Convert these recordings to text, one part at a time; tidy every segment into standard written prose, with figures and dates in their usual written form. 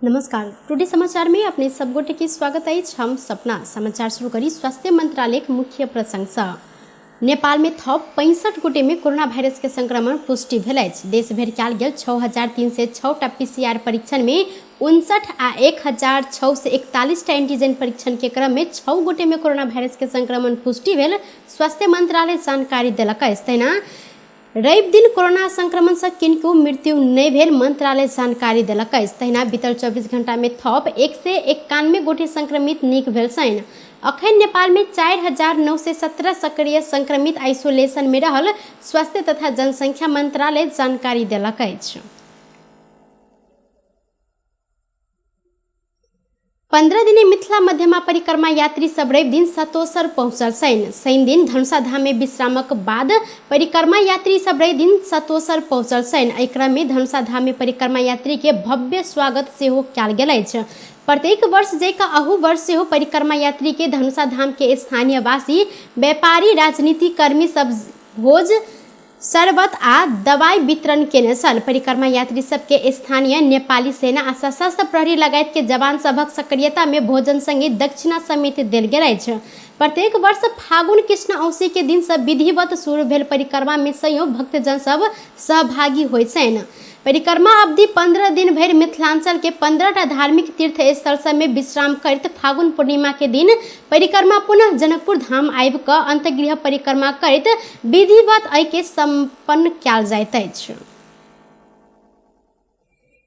नमस्कार, टुडे समाचार में अपने सब गोटे के स्वागत अछि। हम सपना समाचार शुरू करी स्वास्थ्य मंत्रालय के मुख्य प्रसंग। नेपाल में थप 65 गोटे में कोरोना वायरस के संक्रमण पुष्टि भेल अछि। देश भरि कयल गेल 6306 टा पीसीआर परीक्षण में 59 आ 1641 टा एंटीजन परीक्षण के क्रम में 6 गोटे में कोरोना वायरस के संक्रमण पुष्टि भेल स्वास्थ्य मंत्रालय जानकारी देलक अछि। तहिना रवि दिन कोरोना संक्रमण से किनको मृत्यु नहीं भेल मंत्रालय जानकारी देलक अछि। तहिना बीतल 24 घंटा में थप 191 गोटे संक्रमित नीक भेल छनि। अखन नेपाल में 4917 सक्रिय संक्रमित आइसोलेशन में रहल स्वास्थ्य तथा जनसंख्या मंत्रालय जानकारी देलक अछि। 15 दिने मिथिला मध्यमा परिक्रमा यात्री सब रवि दिन सतोसर पहुंचल छनि। शनि दिन धनुषा धाम में विश्रामक बाद परिक्रमा यात्री सब रवि दिन सतोसर पहुंचल छनि। एहि क्रम में धनुषा धाम में परिक्रमा यात्री के भव्य स्वागत सेहो कयल गेल अछि। प्रत्येक वर्ष जकाँ अहू वर्ष सेहो परिक्रमा यात्री के धनुषा धाम के स्थानीय वासी, व्यापारी, राजनीति कर्मी सब भोज, शरबत आ दवाई वितरण केने छल। परिक्रमा यात्री सबके स्थानीय नेपाली सेना आ सशस्त्र प्रहरी लगायत के जवान सभक सक्रियता में भोजन संगे दक्षिणा समेत देल गेल अछि। प्रत्येक वर्ष फागुन कृष्ण औसी के दिन से विधिवत शुरू भेल परिक्रमा में सैयो भक्तजन सब सहभागी होइ छनि। परिक्रमा अवधि 15 दिन भरि मिथिलांचल के 15 टा धार्मिक तीर्थ स्थल सब में विश्राम करैत फागुन पूर्णिमा के दिन परिक्रमा पुनः जनकपुर धाम आबि कऽ अंतर्गृह परिक्रमा करैत विधिवत एहि के संपन्न कयल जाइत अछि।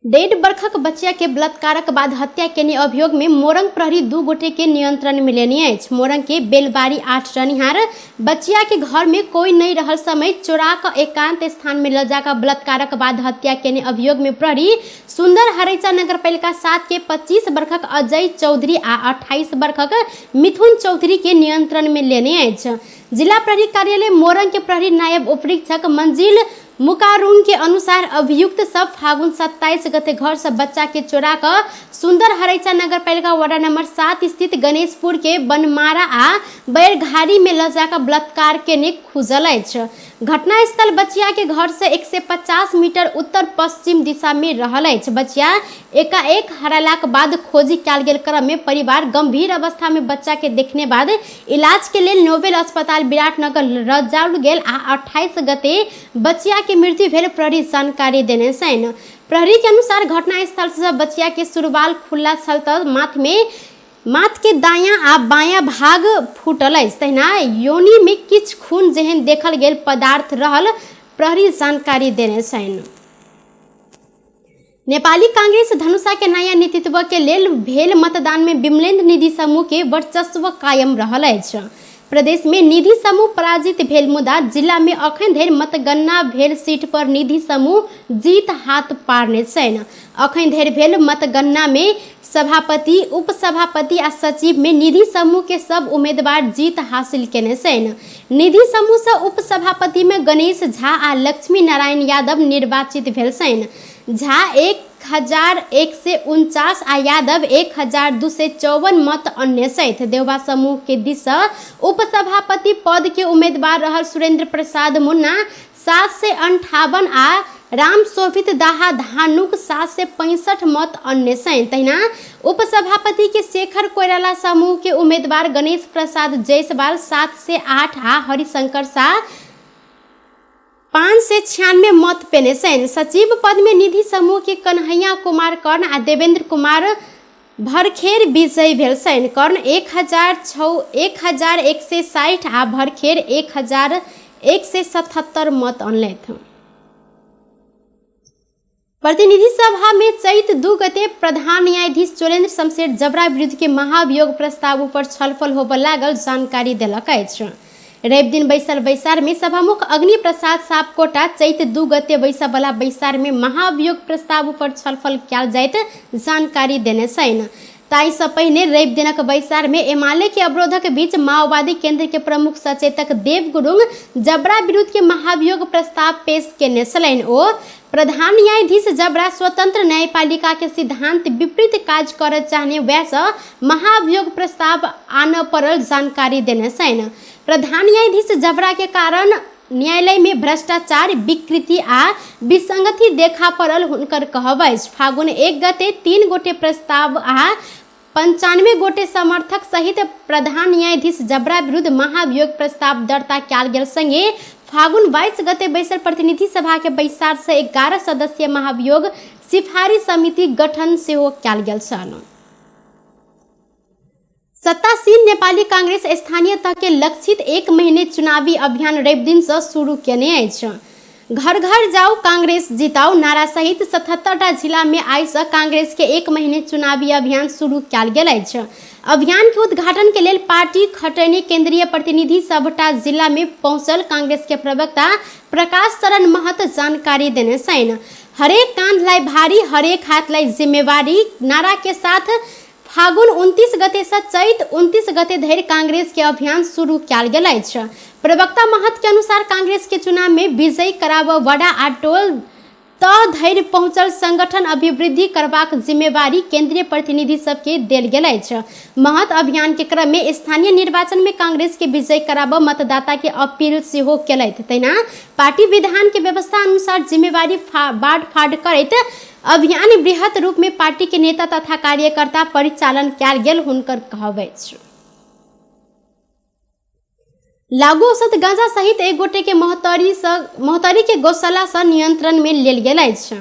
1.5 बरखक बच्चा के बलात्कारक बाद हत्या केने अभियोग में मोरंग प्रहरी 2 गोटे के नियंत्रण में लेने अछि। मोरंग के बेलबारी 8 रहनिहार बच्चिया के घर में कोई नहीं रहल समय चोरा कऽ एकांत स्थान में ल जाकर बलात्कारक बाद हत्या केने अभियोग में प्रहरी सुंदर हरैचा नगरपालिका 7 के 25 बरखक अजय चौधरी आ 28 बरखक मिथुन चौधरी के नियंत्रण में लेने अछि। जिला प्रहरी कार्यालय मोरंग के प्रहरी नायब उपरीक्षक मंजिल मुकारुंग के अनुसार अभियुक्त सब फागुन 27 गते घर से बच्चा के चोरा कऽ सुंदर हरैचा नगरपालिका वार्ड नंबर 7 स्थित गणेशपुर के बनमारा आ बैरघारी में ल जाकर बलात्कार केने खुजल अछि। घटनास्थल बचिया के घर से 150 मीटर उत्तर पश्चिम दिशा में रहल अछि। बचिया एकाएक हरालाक बाद खोजी कयल गेल क्रम में परिवार गंभीर अवस्था में बच्चा के देखने बाद इलाज के लेल नोबेल अस्पताल विराटनगर रजाउल गेल आ 28 गते बचिया के मृत्यु भेल प्रहरी जानकारी देने छनि। प्रहरी के अनुसार घटनास्थल से बचिया के सुरवाल खुला छल त माथ के दायां आ बायां भाग फूटल अछि। तहिना योनि में किछु खून जेहन देखल गेल पदार्थ रहल प्रहरी जानकारी देने छनि। नेपाली कांग्रेस धनुषा के नया नेतृत्व के लेल भेल मतदान में विमलेन्द्र निधि समूह के वर्चस्व कायम रहल अछि। प्रदेश में निधि समूह पराजित भेल मुदा जिला में अखन धरि मतगणना भेल सीट पर निधि समूह जीत हाथ पारने छनि। अखन धरि भेल मतगणना में सभापति, उपसभापति आ सचिव में निधि समूह के सब उम्मीदवार जीत हासिल केने छनि। निधि समूह से उपसभापति में गणेश झा आ लक्ष्मी नारायण यादव निर्वाचित भेल छनि। झा 1149 आ यादव 1254 मत अन्य सहित देउबा समूह के दिस उपसभापति पद के उम्मीदवार रहल सुरेंद्र प्रसाद मुन्ना 758 आ राम शोभित दाहा धानुक 765 मत अन्य सहित। तहिना उपसभापति के शेखर कोइराला समूह के उम्मीदवार गणेश प्रसाद जायसवाल 708 आ हरिशंकर शाह 596 मत पेने छनि। सचिव पद में निधि समूह के कन्हैया कुमार कर्ण आ देवेंद्र कुमार भरखेर विजयी भेल छनि। कर्ण 1160 आ भरखेर 1177 मत अनलथि। प्रतिनिधि सभा में चैत 2 गते प्रधान न्यायाधीश चोरेन्द्र शमशेर जबरा विरुद्ध के महाभियोग प्रस्ताव ऊपर छलफल होबय लागल जानकारी देलक अछि। रवि दिन बैसल बैसार में सभामुख अग्नि प्रसाद सापकोटा चैत 2 गते बैसबला बैसार में महाभियोग प्रस्ताव ऊपर छलफल कयल जाइत जानकारी देने छनि। ताहि से पहिने रवि दिनक बैसार में एमाले के अवरोधक बीच माओवादी केंद्र के प्रमुख सचेतक देव गुरुंग जबरा विरुद्ध के महाभियोग प्रस्ताव पेश केने छलनि। ओ प्रधान न्यायाधीश जबरा स्वतंत्र न्यायपालिका के सिद्धांत विपरीत काज करय चाहने वैह से महाभियोग प्रस्ताव आनय पड़ल जानकारी देने छनि। प्रधान न्यायाधीश जबरा के कारण न्यायालय में भ्रष्टाचार, विकृति आ विसंगति देखा पड़ल हुनकर कहब अछि। फागुन 1 गते 3 गोटे प्रस्ताव आ 95 गोटे समर्थक सहित प्रधान न्यायाधीश जबरा विरुद्ध महाभियोग प्रस्ताव दर्ता कयल गेल संगे फागुन 22 गते बैसल प्रतिनिधि सभा के बैसार से 11 सदस्यीय महाभियोग सिफारिश समिति गठन सेहो कयल गेल छल। सत्तासीन नेपाली कांग्रेस स्थानीय तह के लक्षित 1 महीने चुनावी अभियान रवि दिन से शुरू केने अछि। घर घर जाओ कांग्रेस जिताओ नारा सहित 77टा जिला में आइ से कांग्रेस के 1 महीने चुनावी अभियान शुरू कयल गेल अछि। अभियान के उद्घाटन के लेल पार्टी खटैनी केंद्रीय प्रतिनिधि सबटा जिला में पहुंचल कांग्रेस के प्रवक्ता प्रकाश शरण महत जानकारी देने छनि। हरेक कांधलाई भारी, हरेक हाथलाई जिम्मेवारी नारा के साथ फागुन 29 गते से चैत 29 गते धरि कांग्रेस के अभियान शुरू कयल गेल अछि। प्रवक्ता महत के अनुसार कांग्रेस के चुनाव में विजयी कराब वडा आ टोल तह धरि पहुंचल संगठन अभिवृद्धि करबाक जिम्मेवारी केंद्रीय प्रतिनिधि सबके देल गेल अछि। महत अभियान के क्रम में स्थानीय निर्वाचन में कांग्रेस के विजय कराब मतदाता के अपील सेहो केलथि। तहिना पार्टी विधान के व्यवस्था अनुसार जिम्मेवारी बाँट फाँट करैत अभियान बृहत रूप में पार्टी के नेता तथा कार्यकर्ता परिचालन कयल गेल हुनकर कहब अछि। लागू औषध गांजा सहित एक गोटे के महोत्तरी के गौशाला से नियंत्रण में लेल गेल अछि।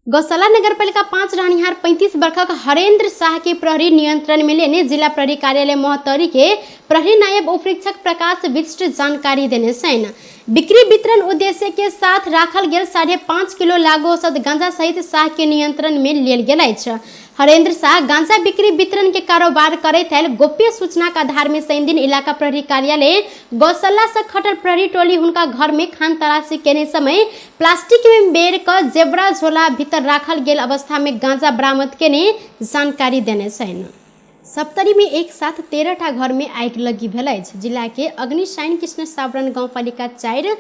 गौशाला नगरपालिका 5 रहनिहार 35 वर्षक हरेंद्र शाह के प्रहरी नियंत्रण में लेने जिला प्रहरी कार्यालय महोत्तरी के प्रहरी नायब उपरीक्षक प्रकाश विष्ट जानकारी देने छनि। बिक्री वितरण उद्देश्य के साथ राखल गेल 5.5 किलो लागू औषध गांजा सहित शाह के नियंत्रण में लेल गेल अछि। हरेंद्र शाह गांजा बिक्री वितरण के कारोबार करैत आयल गोप्य सूचना के आधार में शनिदिन इलाका प्रहरी कार्यालय गौशाला से खटल प्रहरी टोली हुनका घर में खान तलाशी केने समय प्लास्टिक में बेर क जेबरा झोला भीतर राखल गेल अवस्था में गांजा बरामद केने जानकारी देने छनि। सप्तरी में एक साथ 13टा घर में आगि लगी भेल अछि। जिला के अग्निशायन कृष्ण सावरण गाउँपालिका 4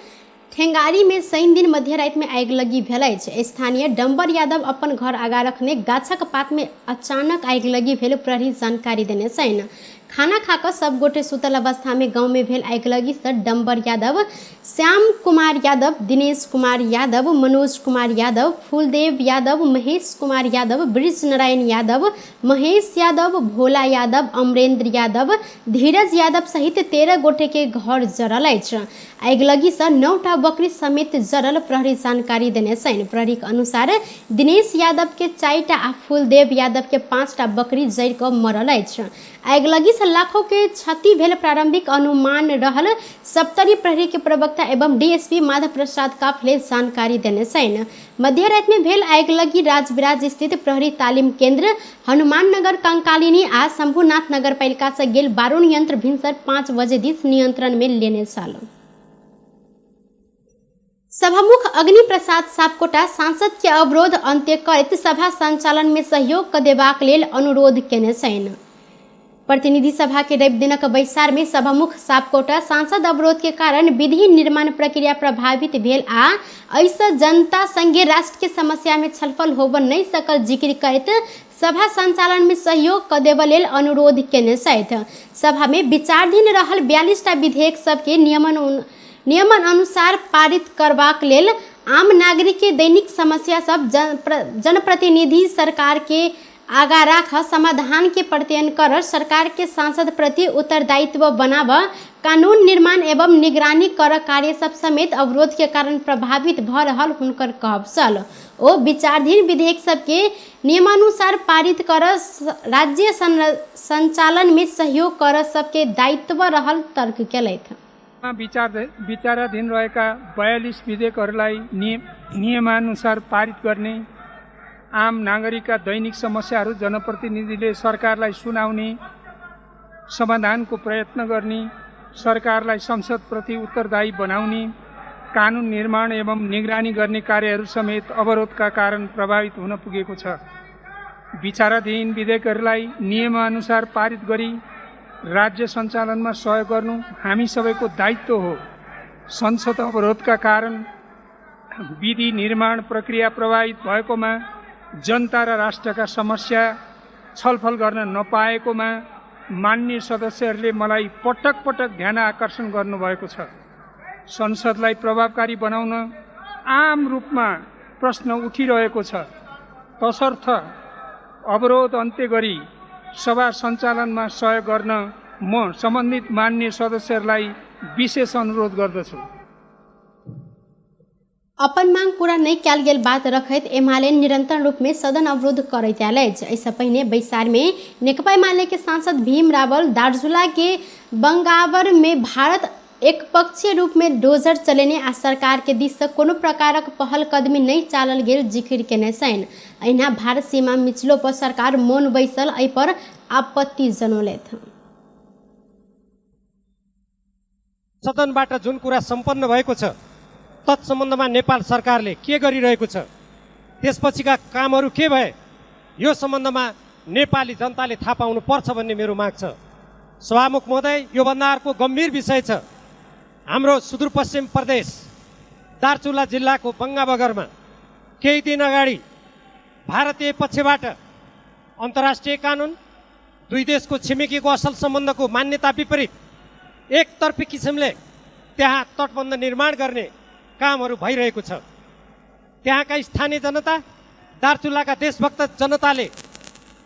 ठेंगारी में शनि दिन मध्य राति में आगि लगी भेल अछि। स्थानीय डम्बर यादव अपन घर आगा रखने गाछक पात में अचानक आगि लगी भेल प्रहरी जानकारी देने छनि। खाना खाकर सब गोटे सुतल अवस्था में गांव में भेल आगि लगी से डम्बर यादव, श्याम कुमार यादव, दिनेश कुमार यादव, मनोज कुमार यादव, फूलदेव यादव, महेश कुमार यादव, ब्रिज नारायण यादव, महेश यादव, भोला यादव, अमरेंद्र यादव, धीरज यादव सहित 13 गोटे के घर जरल अछि। आगिलगी से 9टा बकरी समेत जरल प्रहरी जानकारी देने छनि। प्रहरी के अनुसार दिनेश यादव के 4टा आ फूलदेव यादव के 5टा बकरी जरि कऽ मरल अछि। आगिलगी से लाखों के क्षति भेल प्रारंभिक अनुमान रहल सप्तरी प्रहरी के प्रवक्ता एवं डीएसपी माधव प्रसाद काफले जानकारी देने छनि। मध्य राति में भेल आगिलगी राजविराज स्थित प्रहरी तालीम केंद्र हनुमान नगर कंकालिनी आ शंभुनाथ नगरपालिका से गेल बारूण यंत्र भिनसर 5 बजे दिस नियंत्रण में लेने छल। सभामुख अग्नि प्रसाद सापकोटा सांसद के अवरोध अंत्य करैत सभा संचालन में सहयोग क देबाक लेल अनुरोध केने छनि। प्रतिनिधि सभा के रवि दिनक बैसार में सभामुख सापकोटा सांसद अवरोध के कारण विधि निर्माण प्रक्रिया प्रभावित भेल आ एहिसँ जनता संगे राष्ट्र के समस्या में छलफल होब नहीं सकल जिक्र करैत सभा संचालन में सहयोग क देबऽ लेल अनुरोध केने छथि। सभा में विचाराधीन रहल 42टा विधेयक सबके नियमन अनुसार पारित करबाक लेल आम नागरिक के दैनिक समस्या सब जनप्रतिनिधि सरकार के आगा राख समाधान के प्रत्ययन कर सरकार के सांसद प्रति उत्तरदायित्व बनाब कानून निर्माण एवं निगरानी कर कार्य सब समेत अवरोध के कारण प्रभावित भ रहल हुनकर कहब छल। ओ विचाराधीन विधेयक सबके नियमानुसार पारित कर राज्य संचालन में सहयोग कर सबके दायित्व रहल तर्क केलथि। विचाराधीन रहेका 42 विधेयकहरूलाई नियमानुसार पारित गर्ने, आम नागरिकका दैनिक समस्याहरू जनप्रतिनिधिले सरकारलाई सुनाउने, समाधानको प्रयत्न गर्ने, सरकारलाई संसदप्रति उत्तरदायी बनाउने, कानुन निर्माण एवं निगरानी गर्ने कार्यहरू समेत अवरोधका कारण प्रभावित हुन पुगेको छ। विचाराधीन विधेयकहरूलाई नियमानुसार पारित गरी राज्य सञ्चालनमा सहयोग गर्नु हामी सबैको दायित्व हो। संसद अवरोधका कारण विधि निर्माण प्रक्रिया प्रभावित भएकोमा, जनता र राष्ट्रका समस्या छलफल गर्न नपाएकोमा मान्य सदस्यहरूले मलाई पटक पटक ध्यान आकर्षण गर्नुभएको छ। संसदलाई प्रभावकारी बनाउन आम रूपमा प्रश्न उठिरहेको छ। तसर्थ अवरोध अन्त्य गरी सभा सञ्चालनमा सहयोग गर्न म सम्बन्धित मान्य सदस्यहरूलाई विशेष अनुरोध गर्दछु। अपन मांग पूरा नहि कयल गेल बात रखैत एमाले निरंतर रूप में सदन अवरोध करैत आयल अछि। एहिसँ पहिने बैसार में नेकपा एमाले के सांसद भीम रावल दार्चुला के बंगावर में भारत एकपक्षीय रूप में डोजर चलेने आ सरकार के दिस से कोनो प्रकारक पहल कदमी नहि चालल गेल जिक्र केने छनि। अहिना भारत सीमा मिचलो पर सरकार मौन बैसल एहि पर आपत्ति जनौलथि। सदनबाट जुन कुरा सम्पन्न भएको छ तत्सम्बन्धमा नेपाल सरकारले के गरिरहेको छ, त्यसपछिका कामहरू के भए, यो सम्बन्धमा नेपाली जनताले थाहा पाउनु पर्छ भन्ने मेरो माग छ। सभामुख महोदय, योभन्दा अर्को गम्भीर विषय छ। हाम्रो सुदूरपश्चिम प्रदेश दार्चुला जिल्लाको बङ्गाबगरमा केही दिन अगाडि भारतीय पक्षबाट अन्तर्राष्ट्रिय कानुन, दुई देशको छिमेकीको असल सम्बन्धको मान्यता विपरीत एकतर्फी किसिमले त्यहाँ तटबन्ध निर्माण गर्ने कामहरू भइरहेको छ। त्यहाँका स्थानीय जनता, दार्चुलाका देशभक्त जनताले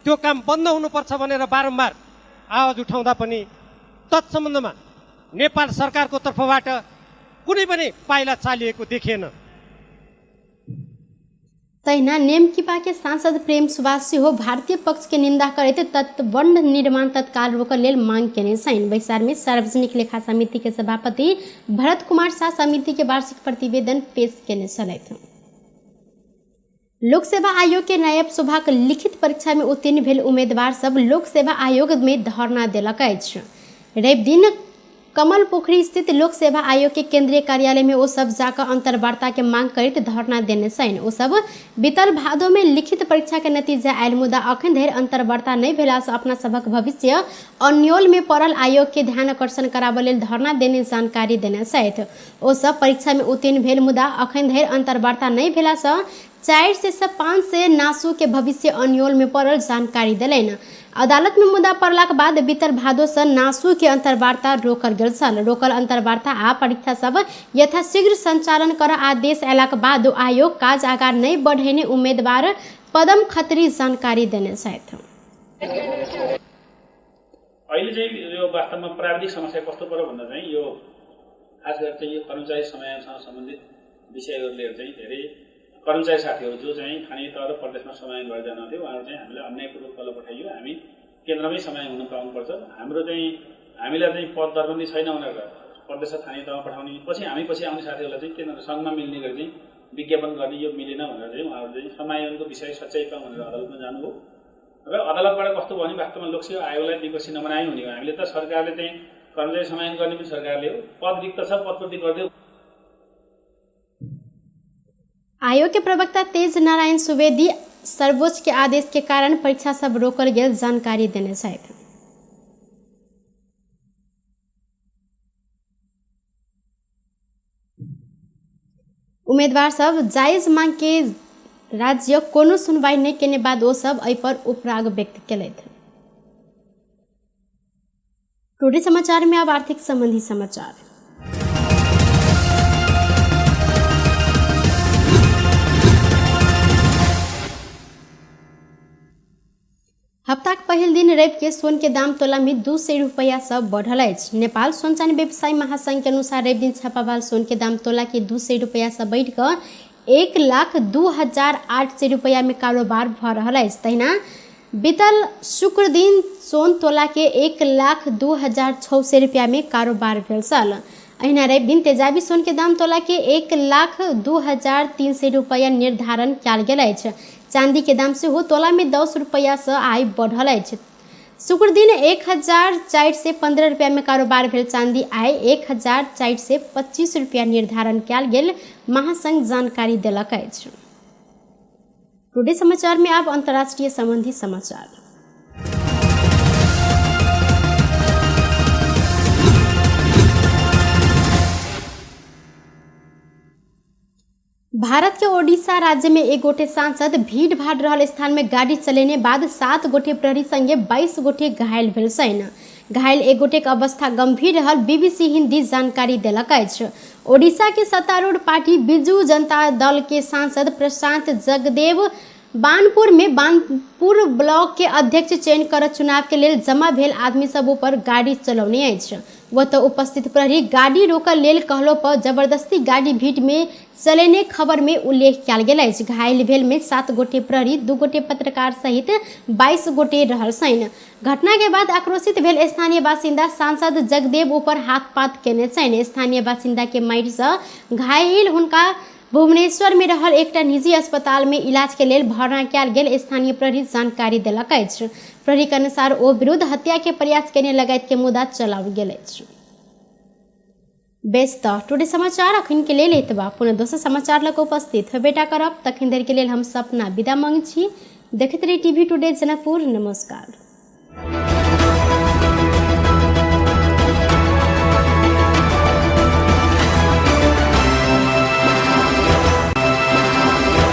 त्यो काम बन्द हुनुपर्छ भनेर बारम्बार आवाज उठाउँदा पनि तत्सम्बन्धमा नेपाल सरकारको तर्फबाट कुनै पनि पाइला चालिएको देखिएन। तहिना नेमकिपा के सांसद प्रेम सुभाष सेहो भारतीय पक्ष के निंदा करैत तटबंध निर्माण तत्काल रोकल लेल मांग केने छनि। बैसार में सार्वजनिक लेखा समिति के सभापति भरत कुमार शाह समिति के वार्षिक प्रतिवेदन पेश केने छलथि। लोक सेवा आयोग के नायब सभाक लिखित परीक्षा में उत्तीर्ण भेल उम्मीदवार सब लोक सेवा आयोग में धरना देलक अछि। रवि दिन कमल पोखरी स्थित लोक सेवा आयोग के केंद्रीय कार्यालय में ओ सब जाकर अंतर्वार्ता के मांग करैत धरना देने छनि। ओ सब बीतल भादो में लिखित परीक्षा के नतीजा आयल मुदा अखन धरि अंतर्वार्ता नहि भेला से अपना सभक भविष्य अन्योल में पड़ल आयोग के ध्यान आकर्षण कराबऽ लेल धरना देने जानकारी देने छथि। ओ सब परीक्षा में उत्तीर्ण भेल मुदा अखन धरि अंतर्वार्ता नहि भेला से 400 से 500 नासु के भविष्य अन्योल में पड़ल जानकारी देलनि। अदालत में मुद्दा पड़लाक बाद बीतल भादो से नासु के अंतर्वार्ता रोकल गेल छल। रोकल अंतर्वार्ता आ परीक्षा सब यथाशीघ्र संचालन कर आदेश अयलाक बाद आयोग काज आगाँ नहि बढ़ेने उम्मीदवार पदम खत्री जानकारी देने छथि। अहिले चाहिँ यो वास्तवमा प्राविधिक समस्या कस्तो पर्यो भन्दा चाहिँ यो खास गरी चाहिँ यो कर्मचारी समायोजनसँग सम्बन्धित विषयहरू लिएर चाहिँ धेरै कर्मचारी साथीहरू जो चाहिँ स्थानीय तह र प्रदेशमा समायोजन गरेर जानुहुन्थ्यो उहाँहरू चाहिँ हामीलाई अन्यायपूर्वक तल पठाइयो। हामी केन्द्रमै समायोजन हुन पाउनुपर्छ, हाम्रो चाहिँ हामीलाई चाहिँ पद दरबन्दी छैन भनेर प्रदेश र स्थानीय तहमा पठाउने, पछि हामी पछि आउने साथीहरूलाई चाहिँ केन्द्र सङ्घमा मिल्ने गरी चाहिँ विज्ञापन गर्ने यो मिलेन भनेर चाहिँ उहाँहरू चाहिँ समायोजनको विषय सच्याइ पाऊँ भनेर अदालतमा जानुभयो। र अदालतबाट कस्तो भयो भने वास्तवमा लोकसेवा आयोगलाई विपक्षी नबनाइ हुने हो। हामीले त सरकारले चाहिँ कर्मचारी समायोजन गर्ने पनि सरकारले हो, पद रिक्त छ पदपूर्ति गरिदियो। आयोग के प्रवक्ता तेज नारायण सुवेदी सर्वोच्च के आदेश के कारण परीक्षा सब रोकल गेल जानकारी देने छथि। उम्मीदवार सब जायज मांग के राज्य कोनो सुनवाई नहीं केने बाद ओ सब एहि पर उपराग व्यक्त केलथि। टुडे समाचार में अब आर्थिक संबंधी समाचार। हप्ताक पहिल दिन रवि के सोन के दाम तोला में 200 रुपया सब बढ़ल अछि। नेपाल सोन चानी व्यवसायी महासंघ के अनुसार रवि दिन छापावाल सोन के दाम तोला के 200 रुपया से बढ़ि कऽ 1,02,800 रुपया में कारोबार भऽ रहल अछि। तहिना बीतल शुक्र दिन सोन तोला के 1,02,600 रुपया में कारोबार भेल छल। अहिना रवि दिन तेजाबी सोन के दाम तोला के 1,02,300 रुपया निर्धारण कयल गेल अछि। चांदी के दाम सेहो तोला में 10 रुपया से आइ बढ़ल अछि। शुक्र दिन 1,415 रुपया में कारोबार भेल चांदी आइ 1,425 रुपया निर्धारण कयल गेल महासंघ जानकारी देलक अछि। टुडे समाचार में अब अंतर्राष्ट्रीय संबंधी समाचार। भारत के ओडिशा राज्य में एक गोटे सांसद भीड़ भाड़ रहल स्थान में गाड़ी चलेने बाद 7 गोटे प्रहरी संगे 22 गोटे घायल भेल छनि। घायल एक गोटे के अवस्था गंभीर रहल बीबीसी हिंदी जानकारी देलक अछि। ओडिशा के सत्तारूढ़ पार्टी बिजू जनता दल के सांसद प्रशांत जगदेव बानपुर में बानपुर ब्लॉक के अध्यक्ष चयन कर चुनाव के लेल जमा भेल आदमी सब ऊपर गाड़ी चलौने अछि। ओतऽ उपस्थित प्रहरी गाड़ी रोकल लेल कहलो पर जबरदस्ती गाड़ी भीड़ में चलेने खबर में उल्लेख कयल गेल अछि। घायल भेल में 7 गोटे प्रहरी, 2 गोटे पत्रकार सहित 22 गोटे रहल छनि। घटना के बाद आक्रोशित भेल स्थानीय बासिन्दा सांसद जगदेव ऊपर हाथपात केने छनि। स्थानीय बासिन्दा के मारि सँ घायल हुनका भुवनेश्वर में रहल एकटा निजी अस्पताल में इलाज के लेल भर्ना कयल गेल स्थानीय प्रहरी जानकारी देलक अछि। प्रहरी के अनुसार ओ विरुद्ध हत्या के प्रयास केने लगायत के मुद्दा चलाओल गेल अछि। बेस त टुडे समाचार अखन के लेल एतबा। पुनः दोसर समाचार लग उपस्थित होबेटा करब। तखन देर के लेल हम सपना विदा मांग छी। देखैत रही टीवी टुडे जनकपुर। नमस्कार।